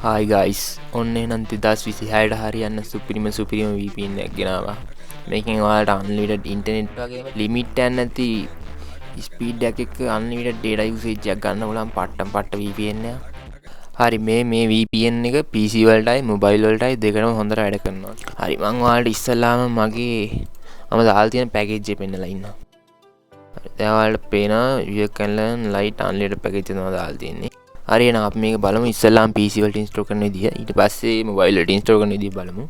Hi guys, ඔන්න එහෙනම් 2026ට හරියන්න සුපිරිම සුපිරිම VPN එකක් ගෙනාවා. මේකෙන් ඔයාලට අන්ලිමිටඩ් ඉන්ටර්නෙට් වගේම ලිමිට් එකක් නැති ස්පීඩ් එකක් එක්ක අන්ලිමිටඩ් ඩේටා යූසේජ් එකක් ගන්න පුළුවන් පට්ටම් පට්ට VPN එකක්. හරි, මේ VPN එක PC වලටයි මොබයිල් වලටයි දෙකටම හොඳට වැඩ කරනවා. හරි, මං ඔයාලට ඉස්සෙල්ලාම මගේ මම දාලා තියෙන පැකේජ් එක පෙන්නලා ඉන්නවා. හරි, දැන් ඔයාලට පේනවා you can learn light unlimited package එක තමයි දාලා තියෙන්නේ. හරි, එහෙනම් අපි මේක බලමු. ඉස්සෙල්ලාම PC වලට ඉන්ස්ටෝල් කරන විදිය, ඊට පස්සේ මොබයිල් වලට ඉන්ස්ටෝල් කරන විදිය බලමු.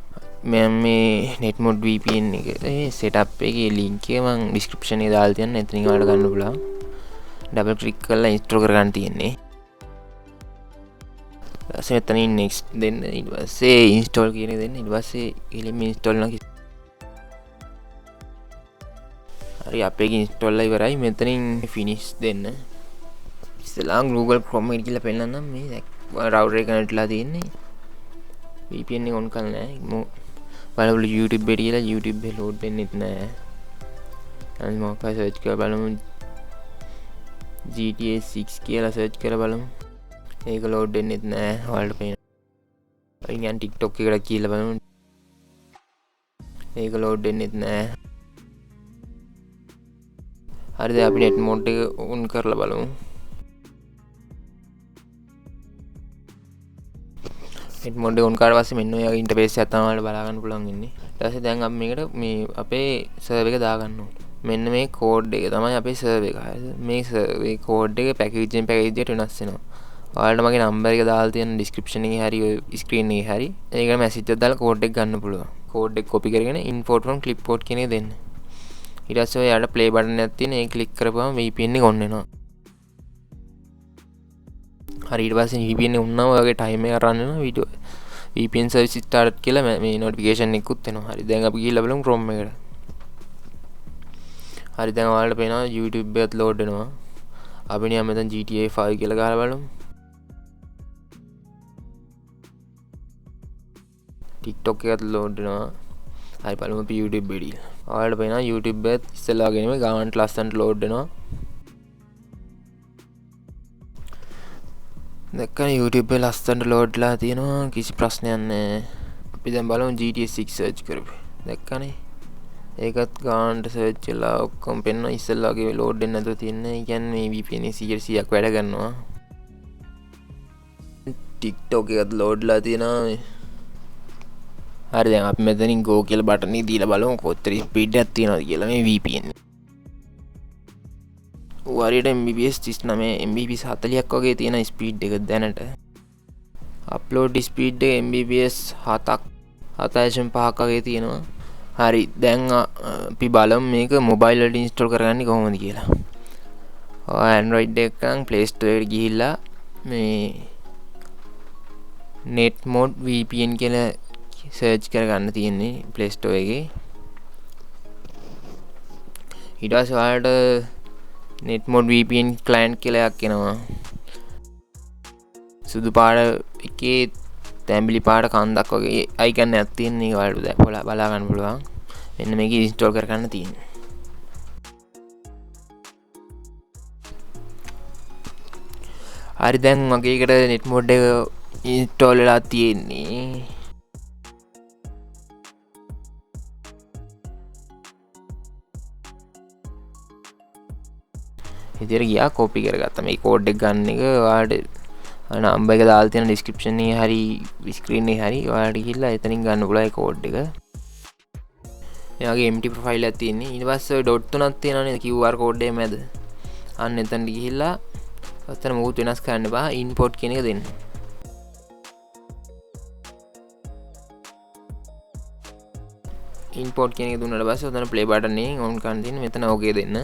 මම මේ netmod VPN එක ඒ සෙටප් එකේ ලින්ක් එක මං ඩිස්ක්‍රිප්ෂන් එකේ දාලා තියන්න. එතනින් ඔයාලට ගන්න පුළුවන්. ඩබල් ක්ලික් කරලා ඉන්ස්ටෝල් කරගන්න තියෙන්නේ. ඊට පස්සේ මෙතනින් next දෙන්න, ඊට පස්සේ ඉන්ස්ටෝල් කියන එක දෙන්න, ඊට පස්සේ එළින්ම ඉන්ස්ටෝල් වෙනවා. හරි, අපේ එක ඉන්ස්ටෝල් වෙලා ඉවරයි. මෙතනින් ෆිනිෂ් දෙන්න. ඉස්සෙල්ලාම Google Chrome එකට ගිහලා පෙන්නන්නම්. මේ දැන් රවුටර් එක කනෙක්ට් වෙලා තියෙන්නේ. VPN එක ඔන් කරලා නෑ. බලමු YouTube එකට ගිහලා YouTube එක ලෝඩ් වෙන්නෙත් නෑ. අනිත් මොකක් හරි සර්ච් කරලා බලමු. GTA 6 කියලා සර්ච් කරලා බලමු. ඒක ලෝඩ් වෙන්නෙත් නෑ. ඔයාලට පේනවා. අපි නිකන් TikTok එකට ගිහලා බලමු. ඒක ලෝඩ් වෙන්නෙත් නෑ. හරි, දැන් අපි net mode එක ඔන් කරලා බලමු. net mode එක ඔන් කරාට පස්සේ මෙන්න ඔය වගේ ඉන්ටර්ෆේස් එකක් තමයි ඔයාලට බලා ගන්න පුළුවන් වෙන්නේ. ඊට පස්සේ දැන් අපි මේකට මේ අපේ සර්වර් එක දාගන්න ඕනේ. මෙන්න මේ කෝඩ් එක තමයි අපේ සර්වර් එක. හරිද? මේ සර්වර් මේ කෝඩ් එක පැකේජ් එකෙන් පැකේජ් එකට වෙනස් වෙනවා. ඔයාලට මගේ නම්බර් එක දාලා තියෙන ඩිස්ක්‍රිප්ෂන් එකේ හරි ඔය ස්ක්‍රීන් එකේ හරි ඒකට මැසේජ් එකක් දාලා කෝඩ් එක ගන්න පුළුවන්. කෝඩ් එක කොපි කරගෙන import from clipboard කියන එක දෙන්න. ඊට පස්සේ ඔය යට ප්ලේ බටන් එකක් තියෙන, ඒක ක්ලික් කරපුවම VPN එක ඔන් වෙනවා. හරි, ඊට පස්සේ VPN එක ඔන් වුණාම ඔයාගේ ටයිම් එක රන් වෙනවා. වීඩියෝ VPN service started කියලා මේ නොටිෆිකේෂන් එකකුත් එනවා. හරි, දැන් අපි ගිහිල්ලා බලමු Chrome එකට. හරි, දැන් ඔයාලට පේනවා YouTube එකත් ලෝඩ් වෙනවා. අපි නිකන් මෙතන GTA 5 කියලා ගහලා බලමු. TikTok එකත් ලෝඩ් වෙනවා. හරි, බලමු අපි YouTube එකට ගිහිල්ලා. ඔයාලට පේනවා YouTube එකත් ඉස්සෙල්ලා වගේ නෙමෙයි ගානට ලස්සනට ලෝඩ් වෙනවා. දැක්කනේ YouTube එක ලස්සනට ලෝඩ් වෙලා තියෙනවා, කිසි ප්‍රශ්නයක් නෑ. අපි දැන් බලමු GTA 6 search කරපු. දැක්කනේ ඒකත් ගානට සර්ච් වෙලා ඔක්කොම පෙන්වනවා. ඉස්සෙල්ලා වගේ ලෝඩ් වෙන්නේ නැතුව තියෙන්නේ. ඒ කියන්නේ මේ VPN එක 100%ක් වැඩ කරනවා. TikTok එකත් ලෝඩ් වෙලා තියෙනවා. හරි, දැන් අපි මෙතනින් go කියලා බටන් එක දීලා බලමු කොච්චර ස්පීඩ් එකක් තියෙනවද කියලා මේ VPN. ඌ හරියට Mbps 39 Mbps 40ක් වගේ තියෙන ස්පීඩ් එක දැනට. අප්ලෝඩ් ස්පීඩ් එක Mbps 7ක් 7.5ක් වගේ තියෙනවා. හරි, දැන් අපි බලමු මේක මොබයිල් වලට ඉන්ස්ටෝල් කරගන්නේ කොහොමද කියලා. ඔයා Android එකක් නම් Play Store එකට ගිහිල්ලා මේ netmod VPN කියලා සර්ච් කරගන්න තියෙන්නේ Play Store එකේ. ඊට පස්සේ ඔයාලට netmod VPN client කියලා එකක් එනවා. සුදු පාට එකේ තැඹිලි පාට කන්දක් වගේ අයිකන් එකක් තියෙන එක ඔයාලට දැන් බලා ගන්න පුළුවන්. මෙන්න මේක ඉන්ස්ටෝල් කරගන්න තියෙන්නේ. හරි, දැන් මගේ එකට netmod එක ඉන්ස්ටෝල් වෙලා තියෙන්නේ. ඉතින් ගියා කොපි කරගත්තා. මේ කෝඩ් එක ගන්න එක ඔයාලට නම්බර් එක දාලා තියෙන ඩිස්ක්‍රිප්ෂන් එකේ හරි ස්ක්‍රීන් එකේ හරි ඔයාලට ගිහිල්ලා එතනින් ගන්න පුළුවන් ඒ කෝඩ් එක. මේ වගේ empty profile එකක් තියෙන්නේ. ඊට පස්සේ ඔය ඩොට් තුනක් තියෙනවා නේද QR code එක මැද. අන්න එතනට ගිහිල්ලා ඔතන මොකුත් වෙනස් කරන්න එපා. ඉම්පෝට් කියන එක දෙන්න. ඉම්පෝට් කියන එක දුන්නාට පස්සේ ඔතන ප්ලේ බටන් එකෙන් ඔන් කරන්න තියෙන්නේ. මෙතන ඕකේ දෙන්න.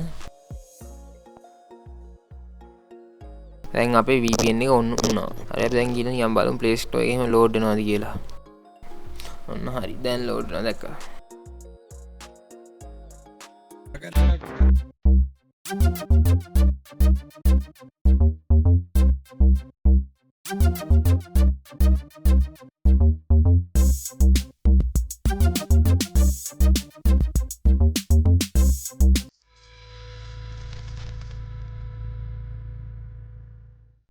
දැන් අපේ VPN එක ඔන් වුණා. හරි, අපි දැන් ගිහලා නිකන් බලමු Play Store එකේ එහෙම ලෝඩ් වෙනවද කියලා. ඔන්න හරි, දැන් ලෝඩ් වෙනවා දැක්කා.